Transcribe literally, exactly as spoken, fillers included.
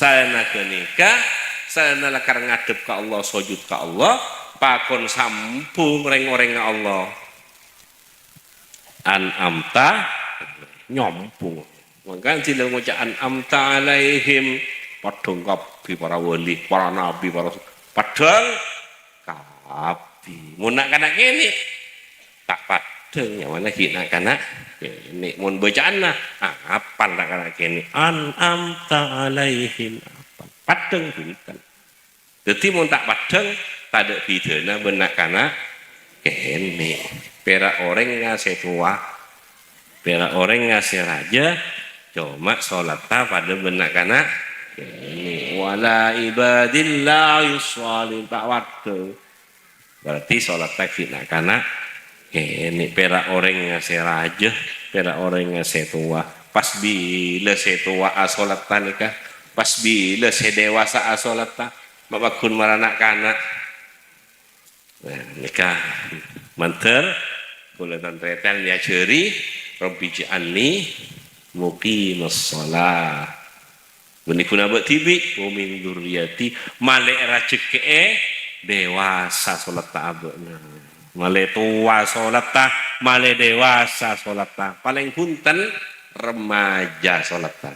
Saellana ghânèka, saellana lakar ngadhep ka Allah, sojud ka Allah, pakon sambung rèng-orèngnga Allah. An'amta, nyombong. Mangkana dhilâ ngoca' an'amta 'alaihim, padhâng kabbhi para wali, para nabi, para padhâng kabbhi. Mon na'-kana' kènè', ta' padhâng, nyamana ghi' na'-kana' kènè'. Mon bâca'anna, apan na'-kana' kènè'? An'amta 'alaihim. Apan? Padhâng bhunten. Dhâddhi, mon ta' padhâng, tadâ' bhidhâna bân na'-kana' kènè'. Pèra' orèngnga sè towa, pèra' orèngnga sè rajâ, coma sholatta padâ bân na'-kana' kènè'. Wala ibadillah yusallin, ta' padhâng. Berarti sholatta ghi' na'-kana' kènè'. Pèra' orèngnga sè rajâ, pèra' orèngnga sè towa. Pas bilâ sè towa asolatta nèka? Pas bilâ sè dewasa asolatta? Ma' paggun mara na'-kana'. Nah, nèka mandhâr kaulâ tan-tarètan èajhâri, "Rabbi ij'alni muqimas shalah." Bânnè ghun abâ' dhibi', "Wa min dzurriyyati," malè rajhekkè'è dewasa sholatta abâ'na. Malè towa sholatta, malè dewasa sholatta. Palèng bhunten, remaja sholatta.